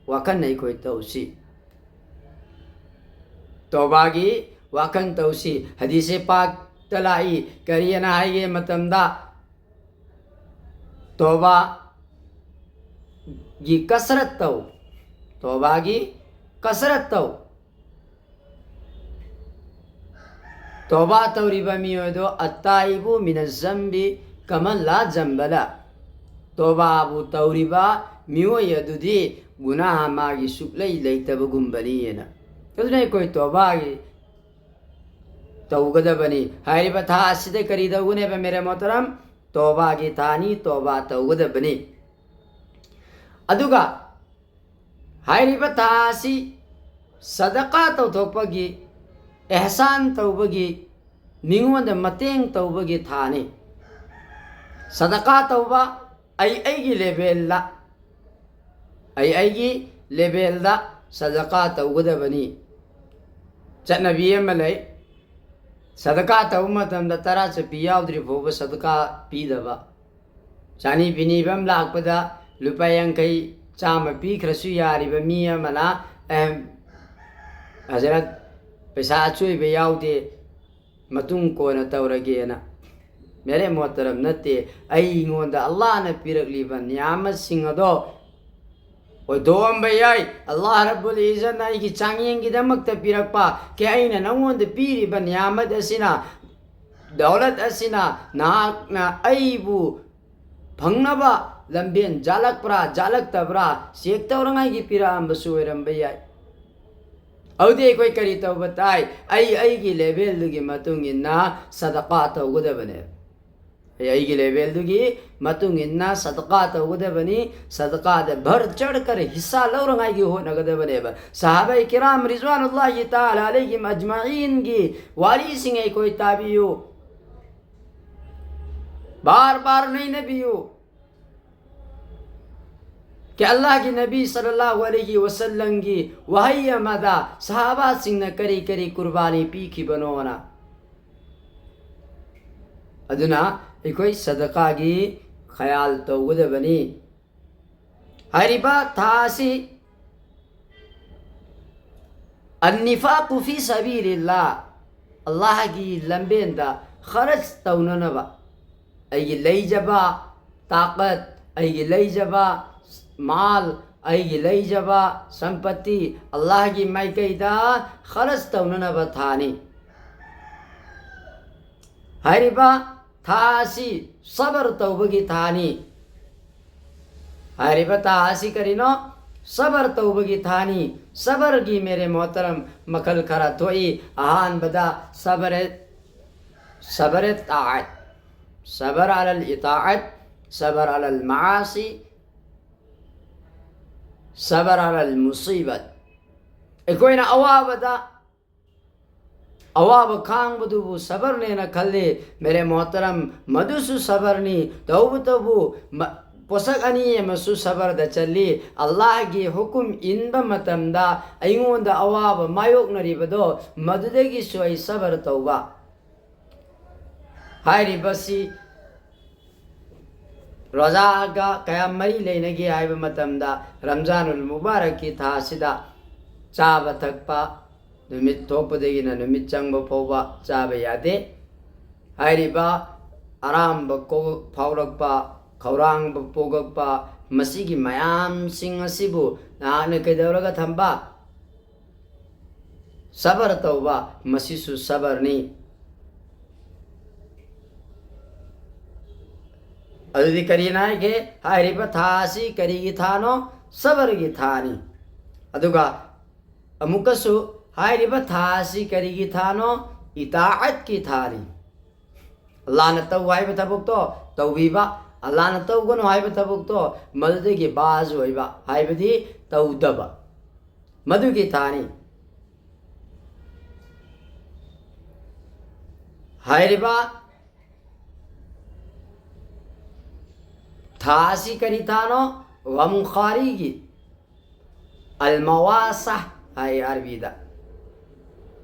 ꯋꯥꯈꯜ ꯑꯩꯈꯣꯏ ꯇꯧꯁꯤ꯫ ꯇꯣꯕꯥꯒꯤ ꯋꯥꯈꯜ ꯇꯧꯁꯤ꯫ ꯍꯗꯤꯁꯦ ꯄꯥꯛꯇ ꯂꯥꯛꯏ, ꯀꯔꯤꯑꯅ ꯍꯥꯏꯒꯦ ꯃꯇꯝꯗ, ꯇꯣꯕꯥꯒꯤ ꯀꯁꯔꯠ ꯇꯧ꯫ ꯇꯣꯕꯥꯒꯤ ꯀꯁꯔꯠ ꯇꯧ꯫ ꯇꯣꯕꯥ ꯇꯧꯔꯤꯕ ꯃꯤꯑꯣꯏꯗꯣ, "ꯑꯠꯇꯥꯏꯕꯨ ꯃꯤꯅ ꯖꯝꯕꯤ ꯀꯃꯟ ꯂꯥ ꯖꯝꯕꯂ", ꯇꯣꯕꯥꯕꯨ ꯇꯧꯔꯤꯕ ꯃꯤꯑꯣꯏ ꯑꯗꯨꯗꯤ ꯒꯨꯅꯥꯍ ꯃꯥꯒꯤ ꯁꯨꯛꯂꯩ ꯂꯩꯇꯕꯒꯨꯝꯕꯅꯤꯅ꯫ ꯑꯗꯨꯅ ꯑꯩꯈꯣꯏ ꯇꯣꯕꯥꯒꯤ ꯇꯧꯒꯗꯕꯅꯤ꯫ ꯍꯥꯏꯔꯤꯕ ꯊꯥ ꯑꯁꯤꯗ ꯀꯔꯤ ꯇꯧꯒꯅꯦꯕ, ꯃꯦꯔꯦ ꯃꯣꯍꯇꯔꯝ? ꯇꯣꯕꯥꯒꯤ ꯊꯥꯅꯤ, ꯇꯣꯕꯥ ꯇꯧꯒꯗꯕꯅꯤ꯫ ꯑꯗꯨꯒ ꯍꯥꯏꯔꯤꯕ ꯊꯥ ꯑꯁꯤ ꯁꯗꯀꯥ ꯇꯧꯊꯣꯛꯄꯒꯤ, ꯑꯦꯍꯁꯥꯟ ꯇꯧꯕꯒꯤ, ꯃꯤꯉꯣꯟꯗ ꯃꯇꯦꯡ ꯇꯧꯕꯒꯤ ꯊꯥꯅꯤ꯫ ꯁꯗꯀꯥ ꯇꯧꯕ, ꯑꯩ ꯑꯩꯒꯤ ꯂꯦꯚꯦꯜꯗ, ꯑꯩ ꯑꯩꯒꯤ ꯂꯦꯚꯦꯜꯗ ꯁꯗꯀꯥ ꯇꯧꯒꯗꯕꯅꯤ꯫ ꯆꯠꯅꯕꯤ ꯑꯃ ꯂꯩ, ꯁꯗꯀꯥ ꯇꯧꯕ ꯃꯇꯝꯗ ꯇꯔꯥ ꯆꯠꯄꯤ ꯌꯥꯎꯗ꯭ꯔꯤ ꯐꯥꯎꯕ ꯁꯗꯀꯥ ꯄꯤꯗꯕ꯫ ꯆꯥꯅꯤ ꯄꯤꯅꯤꯕ ꯑꯃ ꯂꯥꯛꯄꯗ ꯂꯨꯄꯥ ꯌꯥꯡꯈꯩ, ꯆꯥꯝꯃ ꯄꯤꯈ꯭ꯔꯁꯨ ꯌꯥꯔꯤꯕ ꯃꯤ ꯑꯃꯅ, "ꯑꯦ, ꯍꯖꯔꯠ, ꯄꯩꯁꯥ ꯑꯆꯣꯏꯕ ꯌꯥꯎꯗꯦ, ꯃꯇꯨꯡ ꯀꯣꯟꯅ ꯇꯧꯔꯒꯦꯅ"꯫ ꯃꯦꯔꯦ ꯃꯣꯍꯇꯔꯝ, ꯅꯠꯇꯦ, ꯑꯩꯉꯣꯟꯗ ꯑꯜꯂꯥꯍꯅ ꯄꯤꯔꯛꯂꯤꯕ ꯅꯤꯌꯥꯃꯠꯁꯤꯡ ꯑꯗꯣ ꯑꯣꯏꯊꯣꯛꯑꯝꯕ ꯌꯥꯏ꯫ ꯑꯜꯂꯥꯍ ꯔꯕꯨꯜ ꯏꯖꯠꯅ ꯑꯩꯒꯤ ꯆꯥꯡꯌꯦꯡꯒꯤꯗꯃꯛꯇ ꯄꯤꯔꯛꯄ, ꯀꯦ, ꯑꯩꯅ ꯅꯪꯉꯣꯟꯗ ꯄꯤꯔꯤꯕ ꯅꯤꯌꯥꯃꯠ ꯑꯁꯤꯅ, ꯗꯧꯂꯠ ꯑꯁꯤꯅ ꯅꯍꯥꯛꯅ ꯑꯩꯕꯨ ꯐꯪꯅꯕ ꯂꯝꯕꯦꯟ ꯖꯥꯠꯂꯛꯄ꯭ꯔꯥ ꯖꯥꯠꯂꯛꯇꯕ꯭ꯔꯥ ꯆꯦꯛ ꯇꯧꯔꯉꯥꯏꯒꯤ ꯄꯤꯔꯛꯑꯝꯕꯁꯨ ꯑꯣꯏꯔꯝꯕ ꯌꯥꯏ꯫ ꯑꯗꯨꯗꯤ ꯑꯩꯈꯣꯏ ꯀꯔꯤ ꯇꯧꯕ ꯇꯥꯏ? ꯑꯩ ꯑꯩꯒꯤ ꯂꯦꯚꯦꯜꯗꯨꯒꯤ ꯃꯇꯨꯡ ꯏꯟꯅ ꯁꯗꯀꯥ ꯇꯧꯒꯗꯕꯅꯦ꯫ ꯑꯩ ꯑꯩꯒꯤ ꯂꯦꯚꯦꯜꯗꯨꯒꯤ ꯃꯇꯨꯡ ꯏꯟꯅ ꯁꯗꯀꯥ ꯇꯧꯒꯗꯕꯅꯤ꯫ ꯁꯗꯀꯥꯗ ꯚꯔ ꯆꯔ ꯀꯔ ꯍꯤꯁꯥ ꯂꯧꯔꯉꯥꯏꯒꯤ ꯍꯣꯠꯅꯒꯗꯕꯅꯦꯕ꯫ ꯁꯍꯥꯕꯥꯏ ꯀꯤꯔꯥꯝ ꯔꯤꯖꯋꯥꯅꯨꯜꯂꯥꯍꯤ ꯇꯥꯂꯥ ꯑꯂꯩꯍꯤꯝ ꯑꯖꯃꯥꯏꯟꯒꯤ ꯋꯥꯔꯤꯁꯤꯡ ꯑꯩꯈꯣꯏ ꯇꯥꯕꯤꯌꯨ, ꯕꯥꯔ ꯕꯥꯔ ꯅꯩꯅꯕꯤꯌꯨ꯫ ꯀꯦ, ꯑꯜꯂꯥꯍꯒꯤ ꯅꯕꯤ ꯁꯜꯂꯜꯂꯥꯍꯨ ꯑꯂꯩꯍꯤ ꯋꯁꯜꯂꯝꯒꯤ ꯋꯥꯍꯩ ꯑꯃꯗ ꯁꯍꯥꯕꯥꯁꯤꯡꯅ ꯀꯔꯤ ꯀꯔꯤ ꯀꯨꯔꯕꯥꯅꯤ ꯄꯤꯈꯤꯕꯅꯣꯅ꯫ ꯑꯗꯨꯅ ꯑꯩꯈꯣꯏ ꯁꯗꯀꯥꯒꯤ ꯈꯌꯥꯜ ꯇꯧꯒꯗꯕꯅꯤ꯫ ꯍꯥꯏꯔꯤꯕ ꯊꯥ ꯑꯁꯤ ꯑꯟꯅꯤꯐꯥꯀꯨ ꯐꯤ ꯁꯕꯤꯂꯤꯜꯂꯥ, ꯑꯜꯂꯥꯍꯒꯤ ꯂꯝꯕꯦꯟꯗ ꯈꯔꯖ ꯇꯧꯅꯅꯕ, ꯑꯩꯒꯤ ꯂꯩꯖꯕ ꯇꯥꯀꯠ, ꯑꯩꯒꯤ ꯂꯩꯖꯕ ꯃꯥꯜ, ꯑꯩꯒꯤ ꯂꯩꯖꯕ ꯁꯝꯄꯇꯤ ꯑꯜꯂꯥꯍꯒꯤ ꯃꯥꯏꯀꯩꯗ ꯈꯔꯖ ꯇꯧꯅꯅꯕ ꯊꯥꯅꯤ꯫ ꯍꯥꯏꯔꯤꯕ ꯊꯥ ꯑꯁꯤ ꯁꯕꯔ ꯇꯧꯕꯒꯤ ꯊꯥꯅꯤ꯫ ꯍꯥꯏꯔꯤꯕ ꯊꯥ ꯑꯁꯤ ꯀꯔꯤꯅꯣ? ꯁꯕꯔ ꯇꯧꯕꯒꯤ ꯊꯥꯅꯤ꯫ ꯁꯕꯔꯒꯤ, ꯃꯦꯔꯦ ꯃꯣꯍꯇꯔꯝ, ꯃꯈꯜ ꯈꯔ ꯊꯣꯛꯏ꯫ ꯑꯍꯥꯟꯕꯗ ꯁꯕꯔ، ꯁꯕꯔ ꯇꯥꯑꯠ, ꯁꯕꯔ ꯑꯂꯜ ꯏꯇꯥꯑꯠ, ꯁꯕꯔ ꯑꯂꯜ ꯃꯥꯁꯤ, ꯁꯕꯔ ꯑꯂꯜ ꯃꯨꯁꯤꯕꯠ꯫ ꯑꯩꯈꯣꯏꯅ ꯑꯋꯥꯕꯗ ꯑꯋꯥꯕ ꯈꯥꯡꯕꯗꯨꯕꯨ ꯁꯕꯔꯅꯦꯅ ꯈꯜꯂꯤ꯫ ꯃꯦꯔꯦ ꯃꯣꯍꯇꯔꯝ, ꯃꯗꯨꯁꯨ ꯁꯕꯔꯅꯤ꯫ ꯇꯧꯕꯇꯕꯨ ꯃ-, ꯄꯣꯠꯁꯛ ꯑꯅꯤ ꯑꯃꯁꯨ ꯁꯕꯔꯗ ꯆꯜꯂꯤ꯫ ꯑꯜꯂꯥꯍꯒꯤ ꯍꯨꯀꯨꯝ ꯏꯟꯕ ꯃꯇꯝꯗ ꯑꯩꯉꯣꯟꯗ ꯑꯋꯥꯕ ꯃꯥꯌꯣꯛꯅꯔꯤꯕꯗꯣ, ꯃꯗꯨꯗꯒꯤꯁꯨ ꯑꯩ ꯁꯕꯔ ꯇꯧꯕ꯫ ꯍꯥꯏꯔꯤꯕꯁꯤ ꯔꯣꯖꯥꯒ ꯀꯌꯥꯝ ꯃꯔꯤ ꯂꯩꯅꯒꯦ ꯍꯥꯏꯕ ꯃꯇꯝꯗ, ꯔꯝꯖꯥꯅꯨꯜ ꯃꯨꯕꯥꯔꯛꯀꯤ ꯊꯥ ꯑꯁꯤꯗ ꯆꯥꯕ ꯊꯛꯄ, ꯅꯨꯃꯤꯠ ꯊꯣꯛꯄꯗꯒꯤꯅ ꯅꯨꯃꯤꯠ ꯆꯪꯕ ꯐꯥꯎꯕ ꯆꯥꯕ ꯌꯥꯗꯦ꯫ ꯍꯥꯏꯔꯤꯕ ꯑꯔꯥꯝꯕ ꯀꯣ-, ꯐꯥꯎꯔꯛꯄ, ꯈꯧꯔꯥꯡꯕ ꯄꯣꯛꯂꯛꯄ, ꯃꯁꯤꯒꯤ ꯃꯌꯥꯝꯁꯤꯡ ꯑꯁꯤꯕꯨ ꯅꯍꯥꯛꯅ ꯀꯩꯗꯧꯔꯒ ꯊꯝꯕ? ꯁꯕꯔ ꯇꯧꯕ, ꯃꯁꯤꯁꯨ ꯁꯕꯔꯅꯤ꯫ ꯑꯗꯨꯗꯤ ꯀꯔꯤꯅ ꯍꯥꯏꯒꯦ? ꯍꯥꯏꯔꯤꯕ ꯊꯥ ꯑꯁꯤ ꯀꯔꯤꯒꯤ ꯊꯥꯅꯣ? ꯁꯕꯔꯒꯤ ꯊꯥꯅꯤ꯫ ꯑꯗꯨꯒ ꯑꯃꯨꯛꯀꯁꯨ, ꯍꯥꯏꯔꯤꯕ ꯊꯥ ꯑꯁꯤ ꯀꯔꯤꯒꯤ ꯊꯥꯅꯣ? ꯏꯇꯥꯑꯠꯀꯤ ꯊꯥꯅꯤ꯫ ꯑꯜꯂꯥꯍꯅ ꯇꯧ ꯍꯥꯏꯕ ꯊꯕꯛꯇꯣ ꯇꯧꯕꯤꯕ, ꯑꯜꯂꯥꯍꯅ ꯇꯧꯒꯅꯨ ꯍꯥꯏꯕ ꯊꯕꯛꯇꯣ ꯃꯗꯨꯗꯒꯤ ꯕꯥꯖ ꯑꯣꯏꯕ, ꯍꯥꯏꯕꯗꯤ ꯇꯧꯗꯕ, ꯃꯗꯨꯒꯤ ꯊꯥꯅꯤ꯫ ꯍꯥꯏꯔꯤꯕ ꯊꯥ ꯑꯁꯤ ꯀꯔꯤ ꯊꯥꯅꯣ? ꯒꯝꯈꯥꯔꯤꯒꯤ, ꯑꯜ ꯃꯋꯥꯁꯥ ꯍꯥꯏ ꯑꯔꯕꯤꯗ꯫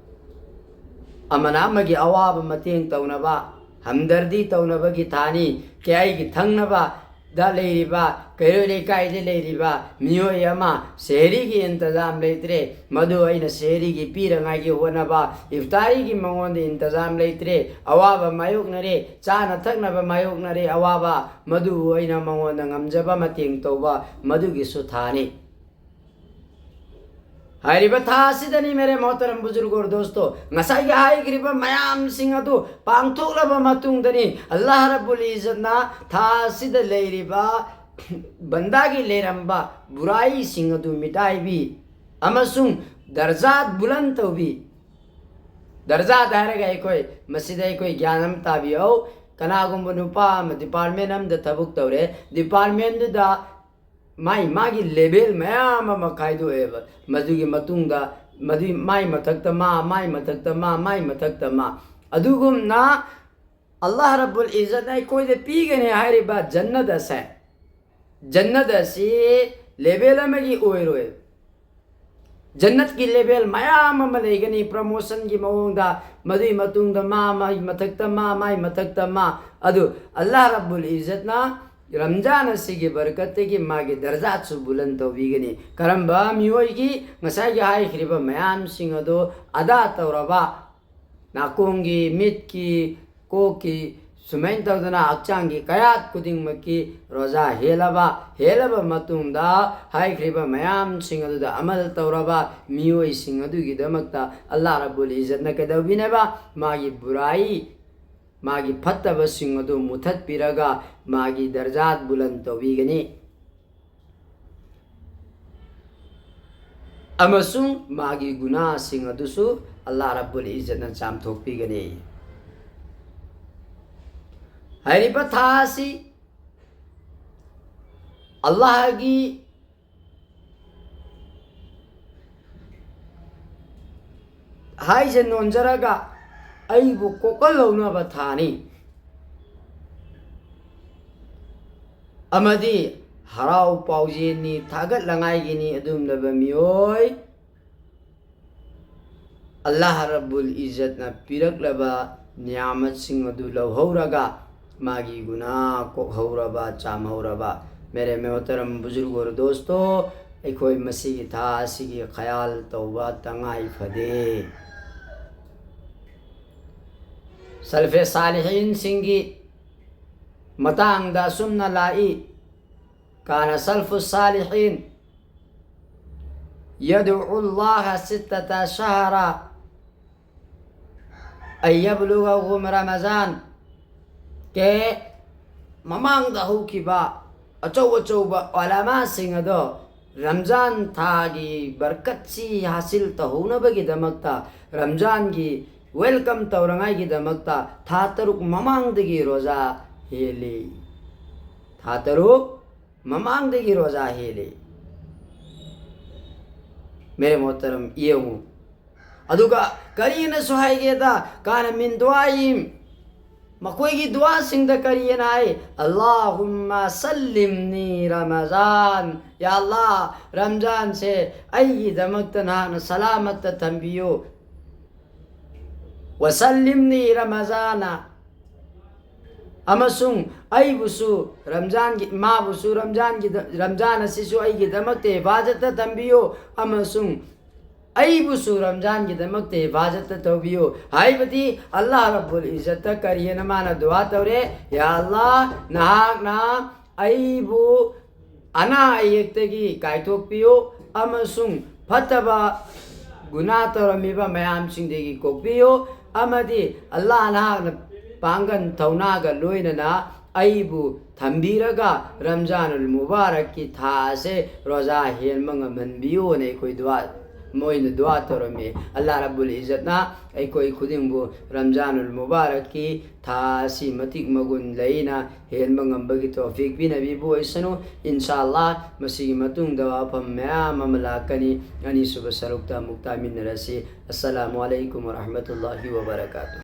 ꯑꯃꯅ ꯑꯃꯒꯤ ꯑꯋꯥꯕ ꯃꯇꯦꯡ ꯇꯧꯅꯕ, ꯍꯝꯗꯔꯗꯤ ꯇꯧꯅꯕꯒꯤ ꯊꯥꯅꯤ꯫ ꯀꯌꯥꯏꯒꯤ ꯊꯪꯅꯕꯗ ꯂꯩꯔꯤꯕ, ꯀꯩꯔꯣꯏ ꯂꯩꯀꯥꯏꯗ ꯂꯩꯔꯤꯕ ꯃꯤꯑꯣꯏ ꯑꯃ ꯁꯦꯍꯔꯤꯒꯤ ꯏꯟꯇꯖꯥꯝ ꯂꯩꯇ꯭ꯔꯦ, ꯃꯗꯨ ꯑꯩꯅ ꯁꯦꯍꯔꯤꯒꯤ ꯄꯤꯔꯉꯥꯏꯒꯤ ꯍꯣꯠꯅꯕ, ꯏꯐꯇꯥꯔꯤꯒꯤ ꯃꯉꯣꯟꯗ ꯏꯟꯇꯖꯥꯝ ꯂꯩꯇ꯭ꯔꯦ, ꯑꯋꯥꯕ ꯃꯥꯌꯣꯛꯅꯔꯦ, ꯆꯥꯅ ꯊꯛꯅꯕ ꯃꯥꯌꯣꯛꯅꯔꯦ, ꯑꯋꯥꯕ, ꯃꯗꯨꯕꯨ ꯑꯩꯅ ꯃꯉꯣꯟꯗ ꯉꯝꯖꯕ ꯃꯇꯦꯡ ꯇꯧꯕ, ꯃꯗꯨꯒꯤꯁꯨ ꯊꯥꯅꯤ꯫ ꯍꯥꯏꯔꯤꯕ ꯊꯥ ꯑꯁꯤꯗꯅꯤ, ꯃꯦꯔꯦ ꯃꯣꯍꯇꯔꯝ ꯕꯨꯖꯨꯔꯒ ꯑꯣꯔ ꯗꯣꯁꯇꯣ, ꯉꯁꯥꯏꯒꯤ ꯍꯥꯏꯈ꯭ꯔꯤꯕ ꯃꯌꯥꯝꯁꯤꯡ ꯑꯗꯨ ꯄꯥꯡꯊꯣꯛꯂꯕ ꯃꯇꯨꯡꯗꯅꯤ, ꯑꯜꯂꯥꯍ ꯔꯕꯨꯜ ꯏꯖꯠꯅ ꯊꯥ ꯑꯁꯤꯗ ꯂꯩꯔꯤꯕ ꯕꯟꯗꯥꯒꯤ ꯂꯩꯔꯝꯕ ꯕꯨꯔꯥꯏꯁꯤꯡ ꯑꯗꯨ ꯃꯤꯇꯥꯏꯕꯤ ꯑꯃꯁꯨꯡ ꯗꯔꯖꯥꯠ ꯕꯨꯂꯟ ꯇꯧꯕꯤ꯫ ꯗꯔꯖꯥꯠ ꯍꯥꯏꯔꯒ ꯑꯩꯈꯣꯏ ꯃꯁꯤꯗ ꯑꯩꯈꯣꯏ ꯒ꯭ꯌꯥꯟ ꯑꯃ ꯇꯥꯕꯤꯍꯧ꯫ ꯀꯅꯥꯒꯨꯝꯕ ꯅꯨꯄꯥ ꯑꯃ ꯗꯤꯄꯥꯔꯠꯃꯦꯟ ꯑꯃꯗ ꯊꯕꯛ ꯇꯧꯔꯦ, ꯗꯤꯄꯥꯔꯠꯃꯦꯟꯗꯨꯗ ꯃꯥꯏ ꯃꯥꯒꯤ ꯂꯦꯚꯦꯜ ꯃꯌꯥꯝ ꯑꯃ ꯈꯥꯏꯗꯣꯛꯑꯦꯕ꯫ ꯃꯗꯨꯒꯤ ꯃꯇꯨꯡꯗ ꯃꯗꯨꯒꯤ ꯃꯥꯏ ꯃꯊꯛꯇ ꯃꯥ, ꯃꯥꯏ ꯃꯊꯛꯇ ꯃꯥ, ꯃꯥꯏ ꯃꯊꯛꯇ ꯃꯥ꯫ ꯑꯗꯨꯒꯨꯝꯅ ꯑꯜꯂꯥꯍ ꯔꯕꯨꯜ ꯏꯖꯠꯅ ꯑꯩꯈꯣꯏꯗ ꯄꯤꯒꯅꯤ ꯍꯥꯏꯔꯤꯕ ꯖꯟꯅꯠ ꯑꯁꯦ, ꯖꯟꯅꯠ ꯑꯁꯤ ꯂꯦꯚꯦꯜ ꯑꯃꯒꯤ ꯑꯣꯏꯔꯣꯏ꯫ ꯖꯟꯅꯠꯀꯤ ꯂꯦꯚꯦꯜ ꯃꯌꯥꯝ ꯑꯃ ꯂꯩꯒꯅꯤ, ꯄ꯭ꯔꯃꯣꯁꯟꯒꯤ ꯃꯑꯣꯡꯗ, ꯃꯗꯨꯒꯤ ꯃꯇꯨꯡꯗ ꯃꯥ, ꯃꯥꯒꯤ ꯃꯊꯛꯇ ꯃꯥ, ꯃꯥꯒꯤ ꯃꯊꯛꯇ ꯃꯥ꯫ ꯑꯗꯨ ꯑꯜꯂꯥꯍ ꯔꯕꯨꯜ ꯏꯖꯠꯅ ꯔꯝꯖꯥꯟ ꯑꯁꯤꯒꯤ ꯕꯔꯀꯠꯇꯒꯤ ꯃꯥꯒꯤ ꯗꯔꯖꯥꯠꯁꯨ ꯕꯨꯂꯟ ꯇꯧꯕꯤꯒꯅꯤ꯫ ꯀꯔꯝꯕ ꯃꯤꯑꯣꯏꯒꯤ ꯉꯁꯥꯏꯒꯤ ꯍꯥꯏꯈ꯭ꯔꯤꯕ ꯃꯌꯥꯝꯁꯤꯡ ꯑꯗꯨ ꯑꯗꯥ ꯇꯧꯔꯕ, ꯅꯥꯀꯣꯡꯒꯤ, ꯃꯤꯠꯀꯤ, ꯀꯣꯛꯀꯤ, ꯁꯨꯃꯥꯏꯅ ꯇꯧꯗꯅ ꯍꯛꯆꯥꯡꯒꯤ ꯀꯌꯥꯠ ꯈꯨꯗꯤꯡꯃꯛꯀꯤ ꯔꯣꯖꯥ ꯍꯦꯜꯂꯕ, ꯍꯦꯜꯂꯕ ꯃꯇꯨꯡꯗ ꯍꯥꯏꯈ꯭ꯔꯤꯕ ꯃꯌꯥꯝꯁꯤꯡ ꯑꯗꯨꯗ ꯑꯃꯜ ꯇꯧꯔꯕ ꯃꯤꯑꯣꯏꯁꯤꯡ ꯑꯗꯨꯒꯤꯗꯃꯛꯇ ꯑꯜꯂꯥꯍ ꯔꯕꯨꯜ ꯏꯖꯠꯅ ꯀꯩꯗꯧꯕꯤꯅꯦꯕ? ꯃꯥꯒꯤ ꯕꯨꯔꯥꯏ, ꯃꯥꯒꯤ ꯐꯠꯇꯕꯁꯤꯡ ꯑꯗꯨ ꯃꯨꯊꯠꯄꯤꯔꯒ ꯃꯥꯒꯤ ꯗꯔꯖꯥꯠ ꯕꯨꯂꯟ ꯇꯧꯕꯤꯒꯅꯤ꯫ ꯑꯃꯁꯨꯡ ꯃꯥꯒꯤ ꯒꯨꯅꯥꯁꯤꯡ ꯑꯗꯨꯁꯨ ꯑꯜꯂꯥꯍ ꯔꯕꯨꯜ ꯏꯖꯠꯅ ꯆꯥꯝꯊꯣꯛꯄꯤꯒꯅꯤ꯫ ꯍꯥꯏꯔꯤꯕ ꯊꯥ ꯑꯁꯤ ꯑꯜꯂꯥꯍꯒꯤ ꯍꯥꯏꯖ ꯅꯣꯟꯖꯔꯒ ꯑꯩꯕꯨ ꯀꯣꯛꯍꯜꯍꯧꯅꯕ ꯊꯥꯅꯤ꯫ ꯑꯃꯗꯤ ꯍꯔꯥꯎ ꯄꯥꯎꯖꯦꯜꯅꯤ, ꯊꯥꯒꯠꯂꯉꯥꯏꯒꯤꯅꯤ꯫ ꯑꯗꯨꯒꯨꯝꯂꯕ ꯃꯤꯑꯣꯏ ꯑꯜꯂꯥꯍ ꯔꯕꯨꯜ ꯏꯖꯠꯅ ꯄꯤꯔꯛꯂꯕ ꯅꯤꯌꯥꯃꯠꯁꯤꯡ ꯑꯗꯨ ꯂꯧꯍꯧꯔꯒ ꯃꯥꯒꯤ ꯒꯨꯅꯥ ꯀꯣꯛꯍꯧꯔꯕ, ꯆꯥꯝꯍꯧꯔꯕ꯫ ꯃꯦꯔꯦ ꯃꯣꯍꯇꯔꯝ ꯕꯨꯖꯨꯔꯒ ꯑꯣꯔ ꯗꯣꯁꯇꯣ, ꯑꯩꯈꯣꯏ ꯃꯁꯤꯒꯤ ꯊꯥ ꯑꯁꯤꯒꯤ ꯈꯌꯥꯜ ꯇꯧꯕ ꯇꯉꯥꯏ ꯐꯗꯦ꯫ ꯁꯜꯐꯦ ꯁꯥꯂꯤꯍꯤꯟꯁꯤꯡꯒꯤ ꯃꯇꯥꯡꯗ ꯑꯁꯨꯝꯅ ꯂꯥꯛꯏ: ꯀꯥꯅ ꯁꯜꯐꯨ ꯁꯥꯂꯤꯍꯤꯟ يدعو الله ستة شهرا أن يبلغهم رمضان. ꯀꯦ ꯃꯃꯥꯡꯗ ꯍꯧꯈꯤꯕ ꯑꯆꯧ ꯑꯆꯧꯕ ꯎꯂꯃꯥꯁꯤꯡ ꯑꯗꯣ ꯔꯝꯖꯥꯟ ꯊꯥꯒꯤ ꯕꯔꯀꯠꯁꯤ ꯍꯥꯁꯤꯜ ꯇꯧꯍꯧꯅꯕꯒꯤꯗꯃꯛꯇ, ꯔꯝꯖꯥꯟꯒꯤ welcome ꯇꯧꯔꯉꯥꯏꯒꯤꯗꯃꯛꯇ ꯊꯥ ꯇꯔꯨꯛ ꯃꯃꯥꯡꯗꯒꯤ ꯔꯣꯖꯥ ꯍꯦꯜꯂꯤ꯫ ꯊꯥ ꯇꯔꯨꯛ ꯃꯃꯥꯡꯗꯒꯤ ꯔꯣꯖꯥ ꯍꯦꯜꯂꯤ꯫ ꯃꯦꯔꯦ ꯃꯣꯍꯇꯔꯝ, ꯌꯦꯡꯉꯨ꯫ ꯑꯗꯨꯒ ꯀꯔꯤꯅꯁꯨ ꯍꯥꯏꯒꯦꯗ, ꯀꯥꯅ ꯃꯤꯟ ꯗꯨꯋꯥꯏꯝ, ꯃꯈꯣꯏꯒꯤ ꯗꯨꯋꯥꯁꯤꯡꯗ ꯀꯔꯤꯅ ꯍꯥꯏ? "اللهم سلمني رمضان." ꯌꯥ ꯑꯜꯂꯥ, ꯔꯝꯖꯥꯟꯁꯦ ꯑꯩꯒꯤꯗꯃꯛꯇ ꯅꯍꯥꯛꯅ ꯁꯂꯥꯃꯠꯇ ꯊꯝꯕꯤꯌꯨ꯫ "وسلمني رمضان." ꯑꯃꯁꯨꯡ ꯑꯩꯕꯨꯁꯨ ꯔꯝꯖꯥꯟꯒꯤ, ꯃꯥꯕꯨꯁꯨ ꯔꯝꯖꯥꯟꯒꯤ, ꯔꯝꯖꯥꯟ ꯑꯁꯤꯁꯨ ꯑꯩꯒꯤꯗꯃꯛꯇ ꯍꯤꯐꯥꯖꯠꯇ ꯊꯝꯕꯤꯌꯨ, ꯑꯃꯁꯨꯡ ꯑꯩꯕꯨꯁꯨ ꯔꯝꯖꯥꯟꯒꯤꯗꯃꯛꯇ ꯍꯤꯐꯥꯖꯠꯇ ꯇꯧꯕꯤꯌꯨ꯫ ꯍꯥꯏꯕꯗꯤ ꯑꯜꯂꯥꯍ ꯔꯕꯨꯜ ꯏꯖꯠꯇ ꯀꯔꯤꯅ ꯃꯥꯅ ꯗꯨꯋꯥ ꯇꯧꯔꯦ? "ꯌꯥ ꯑꯜꯂꯥꯍ, ꯅꯍꯥꯛꯅ ꯑꯩꯕꯨ ꯑꯅꯥ ꯑꯌꯦꯛꯇꯒꯤ ꯀꯥꯏꯊꯣꯛꯄꯤꯌꯨ ꯑꯃꯁꯨꯡ ꯐꯠꯇꯕ ꯒꯨꯅꯥ ꯇꯧꯔꯝꯃꯤꯕ ꯃꯌꯥꯝꯁꯤꯡꯗꯒꯤ ꯀꯣꯛꯄꯤꯌꯨ, ꯑꯃꯗꯤ ꯑꯜꯂꯥꯍ ꯅꯍꯥꯛꯅ ꯄꯥꯡꯒꯟ ꯊꯧꯅꯥꯒ ꯂꯣꯏꯅꯅ ꯑꯩꯕꯨ ꯊꯝꯕꯤꯔꯒ ꯔꯝꯖꯥꯅꯨꯜ ꯃꯨꯕꯥꯔꯛꯀꯤ ꯊꯥ ꯑꯁꯦ ꯔꯣꯖꯥ ꯍꯦꯟꯕ ꯉꯝꯍꯟꯕꯤꯌꯨꯅ ꯑꯩꯈꯣꯏ ꯗꯨꯋꯥ, ꯃꯣꯏꯅ ꯗꯨꯋꯥ ꯇꯧꯔꯝꯃꯤ꯫ ꯑꯜꯂꯥꯍ ꯔꯕꯨꯜ ꯏꯖꯠꯅ ꯑꯩꯈꯣꯏ ꯈꯨꯗꯤꯡꯕꯨ ꯔꯝꯖꯥꯅꯨꯜ ꯃꯨꯕꯥꯔꯛꯀꯤ ꯊꯥ ꯑꯁꯤ ꯃꯇꯤꯛ ꯃꯒꯨꯟ ꯂꯩꯅ ꯍꯦꯟꯕ ꯉꯝꯕꯒꯤ ꯇꯧꯐꯤꯛ ꯄꯤꯅꯕꯤꯕ ꯑꯣꯏꯁꯅꯨ꯫ ꯏꯟꯁꯥ ꯑꯜꯂꯥꯍ, ꯃꯁꯤꯒꯤ ꯃꯇꯨꯡꯗ ꯋꯥꯐꯝ ꯃꯌꯥꯝ ꯑꯃ ꯂꯥꯛꯀꯅꯤ꯫ ꯑꯅꯤꯁꯨꯕ ꯁꯔꯨꯛꯇ ꯑꯃꯨꯛ ꯇꯥꯃꯤꯟꯅꯔꯁꯤ꯫ ꯑꯁꯁꯂꯥꯃꯨ ꯑꯂꯩꯀꯨꯝ ꯋꯔꯍꯃꯇꯨꯜꯂꯥꯍꯤ ꯋꯕꯔꯀꯥꯇꯨꯍ꯫